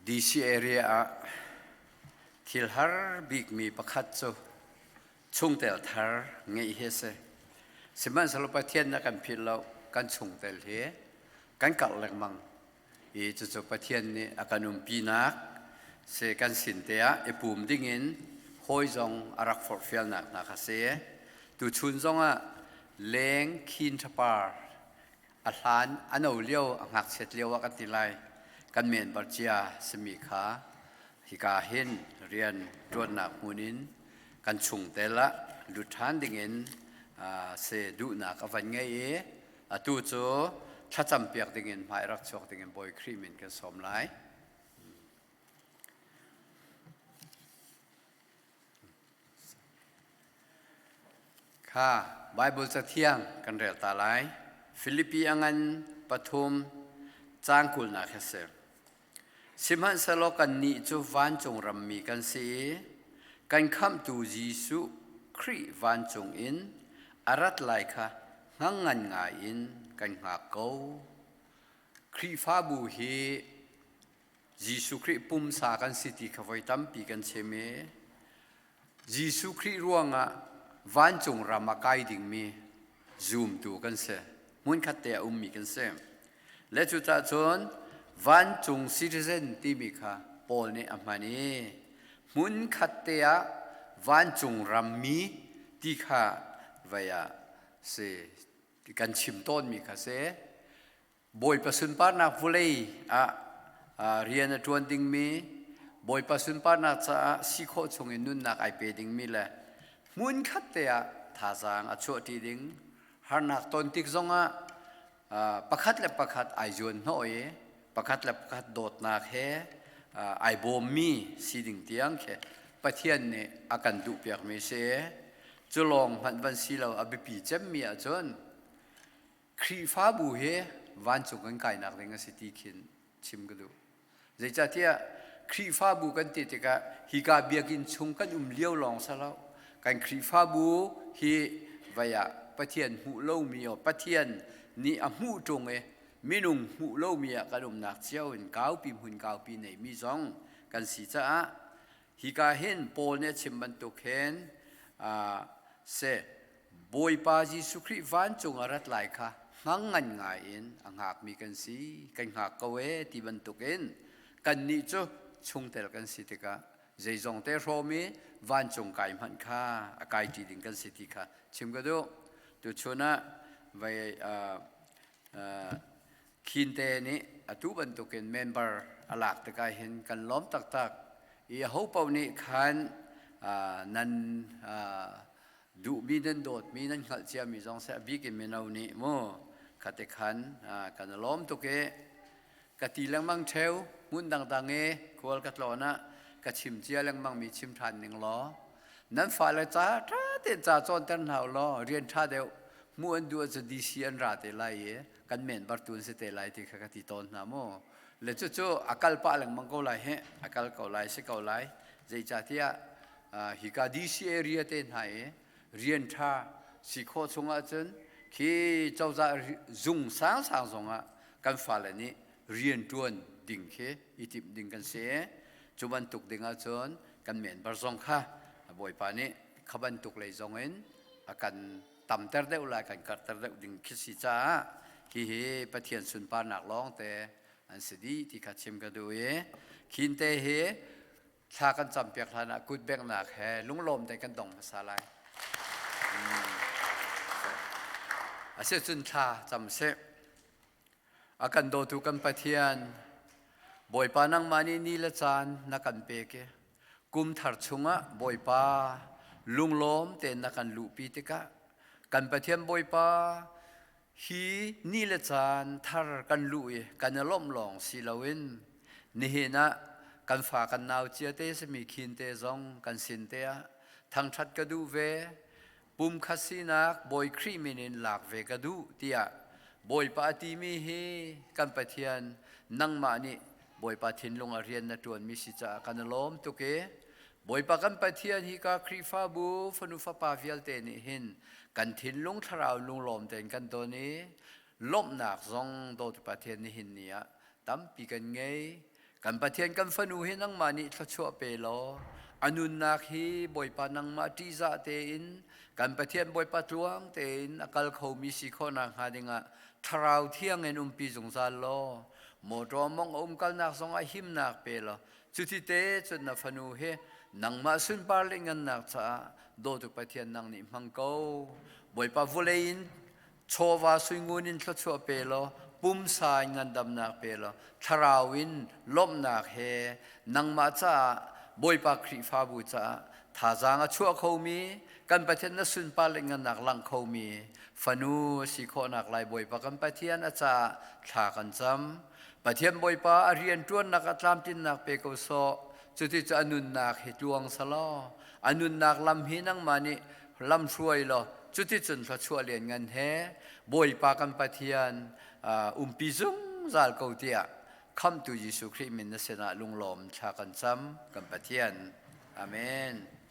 DC area ah thil har bikmi pakhat cu chungtel thar ngeih hi a si. Sihmanhsehlaw Pathian na kan philh lo, kan chungtel hi kan karh lengmang. I cucu Pathian nih a kan umpinak si kan sin te ah i pum dingin hawi zong a rak forhfialnak hna kha si. Tuchun zongah leng khin ṭhapar a hlan a no lio a ngakchiat lio ah kan ti lai kan men bar cia simi kha hika hin rian ṭuannak hmun in kan chungtel ah lut ṭhan dingin se duhnak a van ngei i atu cu thlacam piak dingin hmai rak chuak dingin Bawi Khrih min kan sawm lai. Kha Baibal Cathiang kan rel ta lai. Filipi a ngan pathum caang kulnak hi a si. Sihmanhsehlaw kannih cu vancung rammi kan si i kan Khamhtu Jesuh Khrih vancung in a rat lai kha hngangngan ngai in kan hngak ko. Khrihfabu hi Jesuh Khrih pumsa kan si ti kha voi tampi kan chim i Jesuh Khrih ruangah vancung ram a kai dingmi zumtu kan si. Hmunkhat te a ummi kan si. Le cucaah cun vancung citizen timi kha Paul nih a hman i hmunkhat te ah vancung rammi ti kha vei ah si kan chim tawnmi kha si. Bawipa sunparnak vulei ah rian a ṭuan dingmi, Bawipa sunparnak caah si khawh chungin nunnak ai pe dingmi le hmunkhat te ah thazaang a chuahṭi ding, harnak ton tik zongah pakhat le pakhat ai zuan hnawh i pakhat le pakhat dawtnak he ai bawmmi si ding tiang khi Pathian nih a kan duhpiakmi si. Cu lawng hmanh van si lo a biapi cemmi ahcun Khrihfabu hi vancung kan kainak ding a si ti khin chim ka duh. Zeicahtiah Khrihfabu kan ti tikah hika biakinn chung kan um lio lawng si lo. Kan Khrihfabu hi vai ah Pathian hmuh lomi o Pathian nih a hmuh ṭung i minung hmuh lomi ah kan umnak cio in kaupi hmun kaupi neimi zong kan si caah hika hin Paul nih a chim bantuk hin se Bawipa Jesuh Khrih vancung a rat lai kha hngangngan ngai in a hngakmi kan si, kan hngak ko ee ti bantukin kannih cu chungtel kan si tikah zeizong te hrawm i vancung kai hmanh kha a kai ṭi ding kan si ti kha chim ka duh. Tuchun ah vai Khinte nih atu bantukin member a lak tikah hin kan lawm taktak i aho paoh nih khan nan duhmi nan dawtmi nan hngalh ciami zong seh a bik in mino nih mu khate khan kan i lawm tuk i ka ti lengmang ṭheu hmun dangdang i khual ka tlawn ah ka chim cia lengmang mi chim ṭhan ning law nan fale ca ṭha tein ca cawnter hna u law rian ṭha deuh hmuh an duh ahcun DC an ra te lai i kan men bartu an si te lai ti kha ka ti tawn hna mu le cucu a kal pah lengmang ko lai he a kal ko lai si ko lai zeicahtiah hika DC area te hna i rian ṭha si khawh chung ahcun khi cozah zung sangsang zongah kan fale nih rian ṭuan ding khi i timh ding kan si cu bantuk ding ahcun kan member zong kha Bawipa nih kha bantuk lei zong in a kan tamter deuh lai kan karhter deuh ding khi si caah hihi Pathian sunparnak lawng te an si dih ti kha chim ka duh i khinte hi thla kan campiak hlan ah kut benghnak he lunglawm te kan dong hmasa lai. Asicun thla cam sih. A kan dawtu kan Pathian, Bawipa nangmah nih ni le caan na kan pek i kum thar chungah Bawipa lunglawm tein na kan luhpi tikah kan Pathian Bawipa hi ni le caan thar kan luh i kan i lawmh lawng si loin nihin ah kan fa kan nau cia te simi khin te zong kan sin te ah thangṭhat ka duh ve pumkhat sinak Bawi Khrih min in lak ve ka duh tiah Bawipa a timi hi kan Pathian nangmah nih Bawipa thinlung a rian na ṭuanmi si caah kan i lawm tuk i Bawipa kan Pathian hi ka Khrihfabu fanu fapa vialte nih hin kan thinlung thlarau lunglawm tein kan ton i lawmhnak zong dawtu Pathian nihin ni ah tampi kan ngei. Kan Pathian kan fanu hi nangmah nih thluachuah pe law a nunnak hi Bawipa nangmah ṭihzah tein kan Pathian Bawipa tluang tein a kal khomi si khawhnak hnga dingah Thlarau Thiang in umpi zungzal law mawṭaw mong a umkalnak zongah himnak pe law cuti te cun na fanu hi nangmah sunpar le ngannak caah dawtu Pathian nang nih hmang ko. Bawipa vulei in chawva suingun in thluachuah pe law pumsa in ngandamnak pe law thlarau in lawmhnak he nangmah caah Bawipa Khrihfabu caah thazaang a chuah khomi kan Pathian na sunpar le ngannak lang khomi fanu a si khawhnak lai Bawipa kan Pathian a caah thla kan cam. Pathian Bawipa a rianṭuannak a tlamtlinnak pe ko sawh. Cuti cu a nunnak hi tluang selaw a nunnak lam hi nangmah nih lam hruai law cuticun thluachuah lianngan he Bawipa kan Pathian umpi zungzal ko tiah Khamhtu Jesuh Khrih min na sinah lunglawm thla kan cam kan Pathian. Amen.